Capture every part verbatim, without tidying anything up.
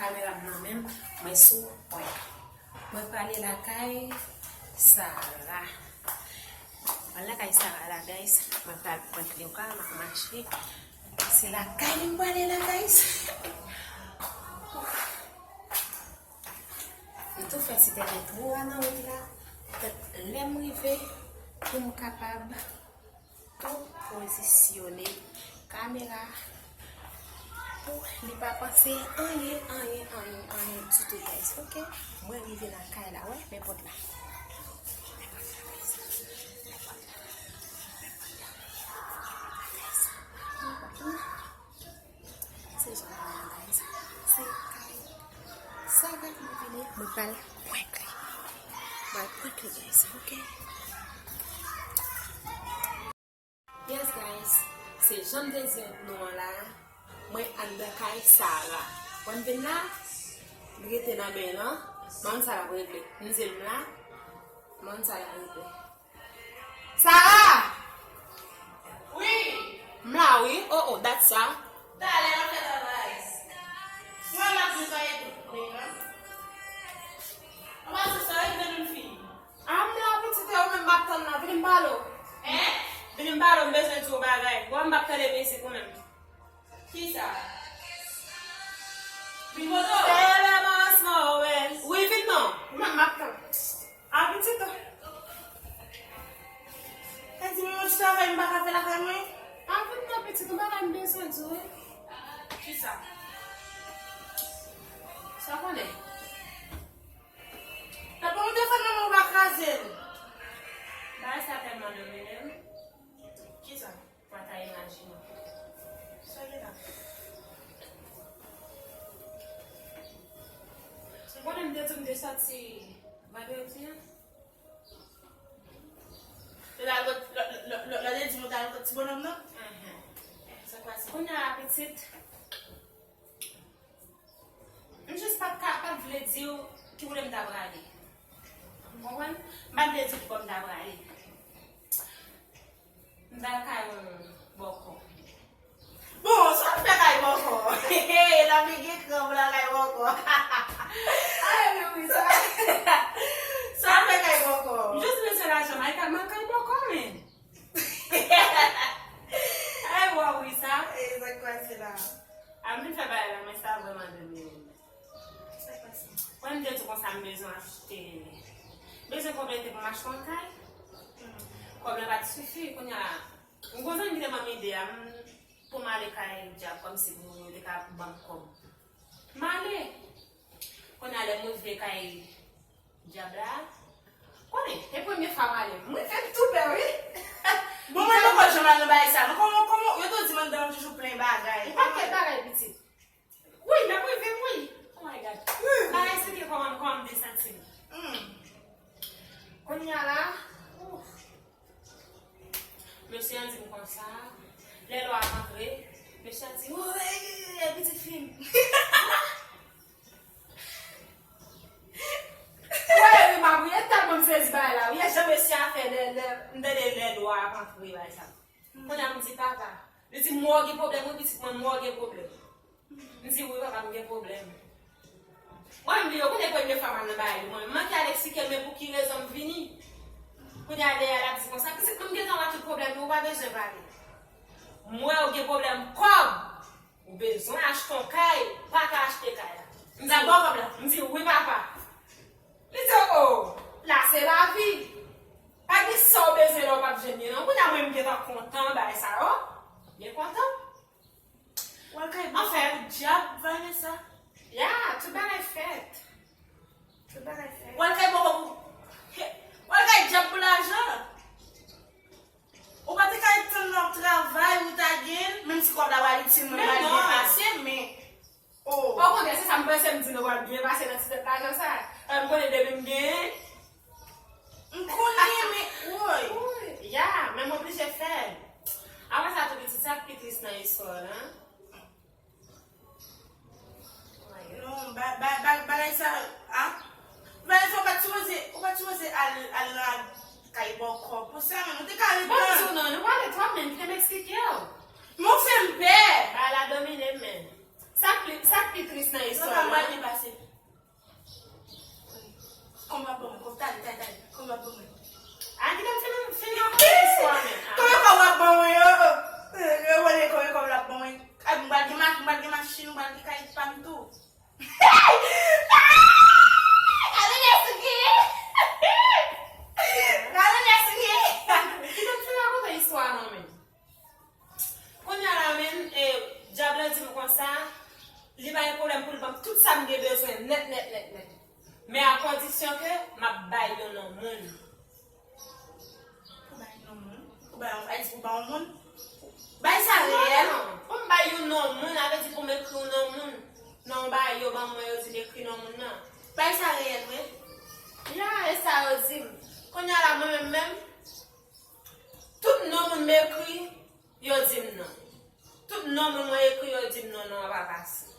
Kamera m nan menm, mwen sou prank. Mwen prale lakay Sara. Mwen lakay Sara la, guys. Mwen pral prank li, ou ka wè m ap mache. Se lakay li m prale la, guys. M tou fè ti tèt entwo a nan wout la. Lè m rive, pou m kapab tou pozisyone kamera pou li pa panse anyen, anyen, anyen, anyen ditou, guys. Ok? Mwen rive lakay la, wè, men pòt la. Se jan mwen an, guys. Se kay Sara ki vini. Mwen pral prank li. Mwen prank li, guys. Ok? Yes, guys. Se jan m te di nou an la. Mwen anndan kay Sara. Mwen vin la, li rete nan men l an. Mwen sa l ap regle. M di l m la. Mwen sa l ap regle. Sara! Wi! M la wi. Oh, oh, dat sa. Talè, m ap fè travay. Mwen m ap vin kay tou. Mwen pa se sa, e vin nou fi. A, m la pitit, e ou menm m ap tann la. Vini m pale w. Hein? Vini m pale w, m bezwen di w bagay. Bon, m p ap tande mizik ou menm. Kisa? Vin kote w? Wi, vin non. Ou menm m ap tann. A, pitit. E di m yon ti travay m pa ka fè lakay mwen? A, vin non, pitit, yon bagay m bezwen di w, wi. Kisa? Sa w konnen? Tape yon telefòn nan men w, pa kraze l. Bagay sa tèlman domine m. Kisa? Pa ta imajine. Sa gen la? Ou konnen m te di w m te sòti vandredi an? Lè, lè, lè, lè, lè te di m ou t al kot ti bonòm nan? Sa k pase? Kounye a, pitit, m jis pa t ka, pa t vle di w ki kote m ta prale. Ou konprann? M pa t vle di w ki bò m ta prale. M t al kay yon bòkò. Bon, sa w fè kay bòkò? Lapli gen kran pou l al kay bòkò. Ay, wi, wi, sa. Sa w fè kay bòkò? M jis bezwen lajan, m al kay, m al kay bòkò, men. Ay, wè, wi, sa. E, sa k pase la? A, m vin fè bagay la, men sa vrèman domine m. Sa k pase? Mwen, m te di konsa, m bezwen achte, bezwen konplete pou m achte yon kay. Kòb la pa t sifi, kounye a, m gon zanmi ki te ban m ide a, m, pou m ale kay dyab, kòmsi pou yo te ka ban m kòb. M ale. Kounye a, lè m rive kay dyab la, konnen, e premye fwa m ale. M rive m tou pè, wi. Bon, mwen poko janm al nan bagay sa, non. Kòman, kòman, yo tou di m anndan an toujou plen bagay. Yon pakèt bagay, pitit. Wi, lè m rive m, wi. Oh my God. Bagay sa gen kòman, kòman m te santi m. Hmm. Kounye a la, ouf. Mesye an di m konsa, lè lwa a rantre, mesye an di, "Oh, eh, eh, eh, pitit fi m." Wè, wi, m ap ri, e tèlman m sezi bagay la, wi, e jan mesye a fè lè, lè, m tande lè lwa a rantre, bagay sa. Kounye a m di, "Papa," li di, "M wè w gen pwoblèm, wi, pitit mwen, m wè w gen pwoblèm." M di, "Wi, papa, m gen pwoblèm." Mwen, m bliye, ou konnen premye fwa m al nan bagay li, mwen, m manke al eksplike l, men pou ki rezon m vini. Kounye a, lè l ap di konsa, "Pitit mwen, m gentan wè tout pwoblèm yo, ou pa bezwen pale. M wè ou gen pwoblèm kòb, ou bezwen achte yon kay, ou pa ka achte kay la." M di, "Sa bon kòb la?" M di, "Wi, papa." Li di, "Oh, la se lavi. Pa gen sa w bezwen la, ou p ap jwenn li, non." Kounye a, mwen, m gentan kontan bagay sa yo. Byen kontan. W al kay bòkò pou dyab, Vanessa? Ya, tout bagay fèt. Tout bagay fèt. W al kay bòkò pou, he, w al kay dyab pou lajan. Ou pa te ka tann lè w ap travay, ou ta gen l, menm si kòb la pa itil mwen, pa byen pase, men, oh. Okontrè, se sa m panse, m di nou pral byen pase nan ti tèt lajan sa. Eh, m konnen depi m genyen, M konnen, men, woy. Wi, ya, men m oblije fè l. Apre sa, tou pitit, sa k pi tris nan istwa a, non, ba-, ba-, ba-, bagay sa, a? Bagay sa, ou pa t sipoze, ou pa t sipoze al, al nan kay bòkò. Pou sa, menm, ou te ka ret. Bon, m di w non, nou pale twòp, men, kite m eksplike w. Men w fè m pè. Bagay la domine m, men. Sa k pi, sa k Pi tris nan istwa an. Kòman w ap ban mwen? Kòman w ap ban mwen? Kòman w ap ban mwen? A, kite m fin, fin rakonte istwa a menm. Kòman kòb w ap ban mwen yo? Yo wè kòman kòb l ap ban mwen. A, m pral gen ma-, m pral gen machin, m pral gen kay pa m tou. Gade lè sou gen. Gade lè sou gen. Kite m fin rakonte istwa a non menm. Kounye a la menm, e, dyab la di m konsa, li pa gen pwoblèm pou l ban m tout sa m gen bezwen nèt, nèt, nèt, nèt. Men a kondisyon ke m ap bay yon non moun. Pou bay non moun? Pou bay yon, Ayiti pou bay yon moun? Bay sa reyèl? Non, pou m bay yon non moun, sa vle di pou m ekri yon non moun. Non, bay yo ban mwen, yo di m ekri non moun nan. Bay sa reyèl, vre? Ya, e sa yo di m. Kounye a la, mwen menm menm, tout non moun m ekri, yo di m non. Tout non moun mwen ekri, yo di m non, non an pa pase.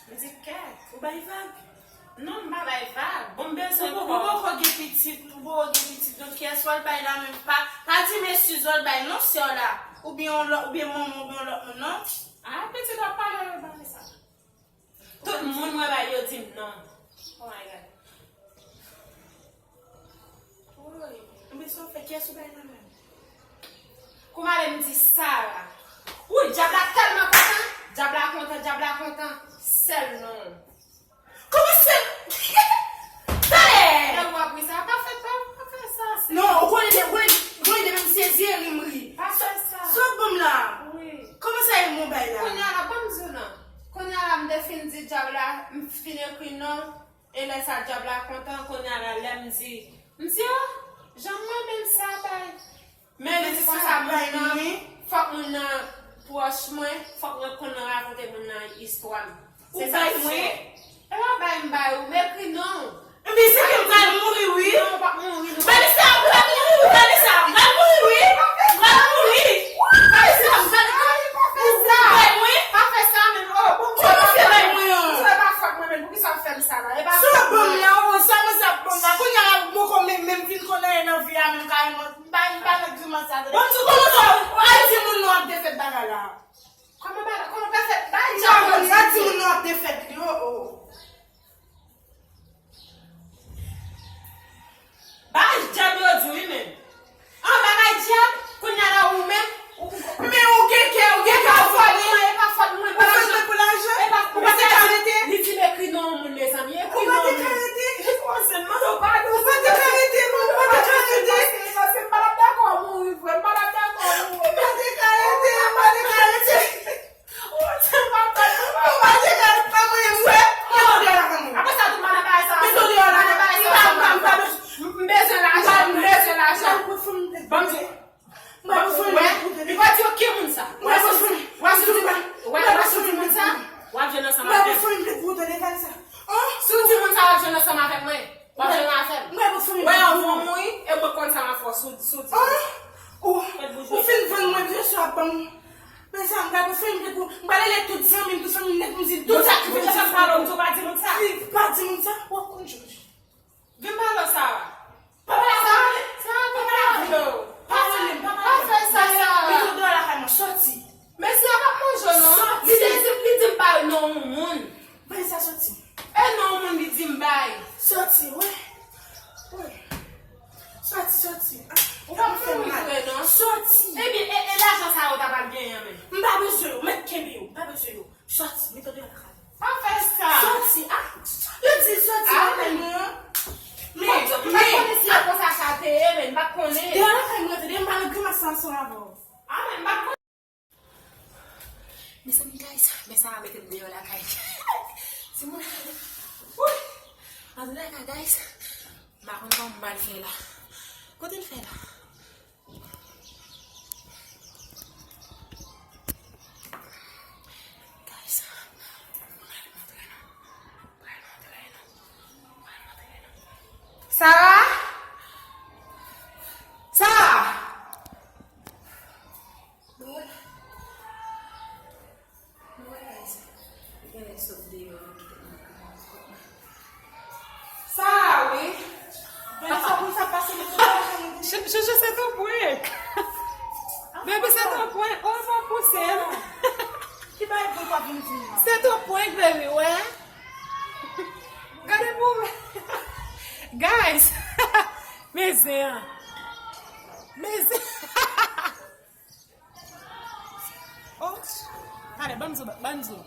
M di, kèt. Ou bay vag? Non, m pa bay vag. Bon, m bezwen kòb. Ou poko gen pitit, ou poko gen pitit. Donk, kiyès w al bay la menm? Pa, pa di mesye w al bay non, sè w la. Oubyen yon lòt, oubyen manman, oubyen yon lòt moun, non? A, pitit w ap pale, yo bay sa. Tout moun mwen bay yo di m non. Oh my God. Woy, men sa w fè, kiyès ou bay la menm? Kouman lè m di Sara? Wi, dyab la tèlman kontan, dyab la kontan, dyab la kontan, sèl non. Kòman sèl? Talè! Lè w ap ri sa, pa fè, pa, pa fè sa, se. Non, ou konnen, ou konnen, ou konnen depi m sezi ri, m ri. Pa fè sa. Sa w ban m la? Wi. Kòman sa e mwen bay la? Kounye a la, ban m di w non. Kounye a la, m te fin di dyab la, m fin ekri non. E lè sa dyab la kontan, kounye a la lè m di, m di, o, jan m renmen l sa bay. Men li di konsa moun nan, fòk moun nan pwòch mwen, fòk mwen konn rakonte moun nan istwa m. Se sa k fè. E pa bay m bay ou, m ekri non w. Ebyen, se ke m pral mouri, wi. Non, w p ap mouri, non. Vanessa, m pral mouri, wi, Vanessa, m pral mouri, wi. M pral mouri. Vanessa, m pral mouri. Ou bay mwen? Pa fè sa, men, oh, bon, kòman se bay mwen an? Sa pa fòt mwen, men poukisa w fè m sa la? E pa fòt mwen. Sa ban m la, oh, sa mwen sa ban m la. Kounye a la, m poko menm, menm fin konn anyen nan vi a, menm kareman. M pa, m pa nan grimas sa, tande. Bon, m di, kòman sa, w al di moun nan w ap defèt bagay la? Kòman bagay, kòman defèt bagay? Sa ban m la, di moun nan w ap defèt li, oh, oh. Bagay dyab yo di wi menm. An bagay dyab, kounye a la ou menm, ou, ou, men ou gen kè, ou gen kè ou vòlè. E pa fòt mwen, e pa fòt mwen, ou vòlè pou lajan. E pa, ou pa te ka rete. Li di m ekri non moun, mezanmi, ekri non moun. Ou pa te ka rete. Ou pa te ka rete, ou pa te ka rete. Ou pa te ka rete, ou pa te ka rete. Ou pa te ka rete. Ou pa te ka rete, pa mwen, m wè. Mete w deyò lakay mwen. Apre sa, tout madan bagay sa. Mete w deyò lakay mwen. M pa, m pa, m pa bezwen. M bezwen lajan, m bezwen lajan. Ban m di. M pa bezwen li pou tande. Li pa di yo ki moun sa. M pa bezwen. Wè si w di, wè, wè si w di moun sa, w ap jwenn ansanm avè m. M pa bezwen li pou tande, tande sa. Si w di moun sa, w ap jwenn ansanm avèk mwen. W ap jwenn avè m. Mwen pou fanmi. Wè, anvan w mouri, e mwen konn sa m ap fè w si w, si w di. Ou, ou fin vann mwen, byen si w ap ban m. Men sa, m pral pou fanmi m, pou, m pral rele tout zanmi m, tout fanmi m nèt, m di tout sa ki fèt. Sa m pale w, m di w pa di moun sa. Di, pa di moun sa, w ap konn jòj. Vin pale w, Sara. Pa pale sa, Sara, pa pale w. Pa rele m, pa pale m. Pa fè sa, Sara. Mete w deyò lakay mwen, sòti. Mesye a p ap manje w non. Sòti. Li te di, li di m bay non yon moun. Bay sa sòti. E non yon moun li di m bay. Sòti, wi. Wi. Sòti, sòti. Ah, ou p ap mouri vre non. Sòti. Ebyen, e, e lajan sa yo ta pral genyen menm? M pa bezwen yo, mèt kenbe yo, m pa bezwen yo. Sòti, mete w deyò lakay. Pa fè sa. Sòti, ah, yo di sòti lakay mwen an. Men, men, m pa t konnen si yo konsa sa te ye, men m pa t konnen. Deyò lakay mwen, tande, m pa nan grimas sa ansanm avè w. Ah, men m pa t konnen. Mezanmi, guys, men sa a mete m deyò lakay. Timoun, woy! Antre lakay, guys. M pa konn kòman m pral fè la. Kote l fè la? Guys, m pral montre nou. M pral montre nou. M pral montre nou. Sara? Sara? Mwen wè. Mwen wè kay sa. Li genlè sot deyò, li kite m nan kay la. Sa a, wi. Vanessa, pou sa pase, men tout moun. Jojo, se ton prank. Baby, se ton prank. Oh, m ap pouse l. Ki bay Ou pa vin di m non. Se ton prank, baby, wè. Gade pou mwen. Guys, men zen an. Men zen. Oh, talè, ban m di w, ban m di w.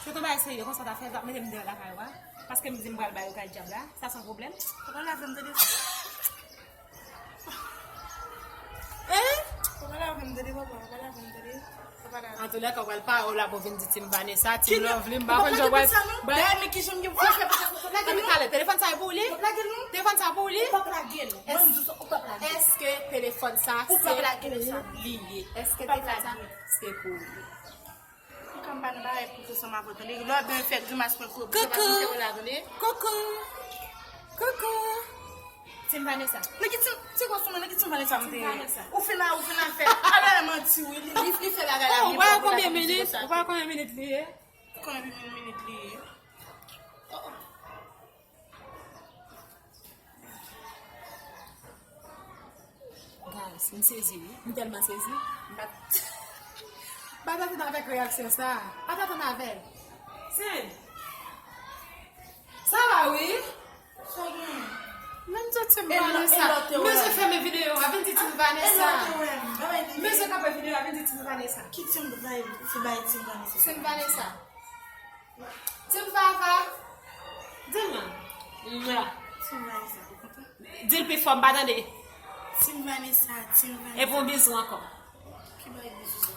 Se ton bagay serye, konsa w ta fè, w t ap mete m deyò lakay ou a. Paske m di m pral ba yo kay dyab la. Sa se yon pwoblèm? Ou pa lave m tande. Hein? Ou pa lave m tande, papa, ou pa lave m tande. Ou pa lave m. Antoulèka, w pral pare w la pou w vin di Team Vanessa, Team Lovely, m pa konn jan w pral. Dayè, men ki jan m gen pou fè pou sa, ou p ap lage l non. Talè, telefòn sa e pou ou li? Ou p ap lage l non. Telefòn sa pou ou li? Ou p ap lage l. Ban m di w sa, ou p ap lage l. Èske telefòn sa se pou ou li ye? Èske telefòn sa se pou ou li? Ou ka m pa nan bagay pou fè ansanm avè w tande. Lè w ap byen fè grimas mwen kouye pou sa pa vin fè w la tande. Koukou. Koukou. Team Vanessa. Nan ki Team, se kwa sou mwen, nan ki Team Vanessa m te ye? Team Vanessa. Ou fin a, ou fin a fè. Alò, e manti, wi. Li, li, li fè bagay la byen. Oh, ou pa konbyen minit? Ou pa konbyen minit li ye? Konbyen minit li ye? Oh, oh. Guys, m sezi, wi. M tèlman sezi. M pa, m pa t atann avèk reyaksyon sa. Pa t atann avè l. Sen. Sa va, wi. Sa w gen? Menm jan Team Vanessa. Mesye fèmen videyo a, vin di Team Vanessa. Mesye kanpe videyo a, vin di Team Vanessa. Ki Team Vanessa? Se bay Team Vanessa. Team Vanessa. Team Vava. Di l non. Mwa. Team Vanessa, ou kontan? Di l pi fò, m pa tande. Team Vanessa, Team Vanessa. Epi yon bizou ankò. Ki bay bizou sa?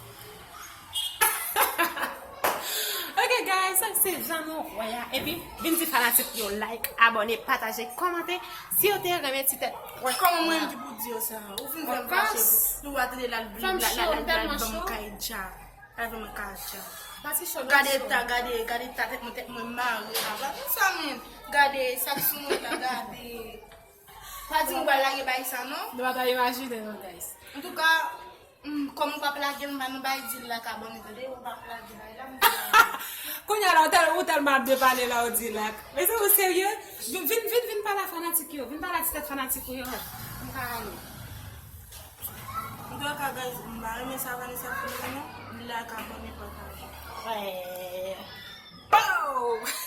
Ok, guys, sa se jan nou wè a. Epi, vin di fanatik yo like, abòne, pataje, kòmante. Si yo te renmen ti tèt prank. Kòman mwen menm ki pou di yo sa? Ou fin fè m fache. Nou va tande l al bli, la, la, la, la, ban m kay dja. Al ban m kay dja. Gade ta, gade, gade ta tèt mwen, tèt mwen mare la. Gade sa, men. Gade sa k sou mwen la, gade. Pa di m ou pral lage bay sa, non. Nou pa ta imajine, non, guys. Antouka, mm, kòm ou p ap lage l, m pa nan bay di l lak abòne, tande, ou p ap lage bay la, m di l. Kounye a la, ou tèl, ou tèlman ap depale la, ou di lak. Men se ou serye? Vin, vin, vin, vin pale a fanatik yo. Vin pale a ti tèt fanatik ou yo. M ka ale. Antouka, guys, m pa renmen sa Vanessa fè la, non. Like, abòne, pataje. Wè. Pow!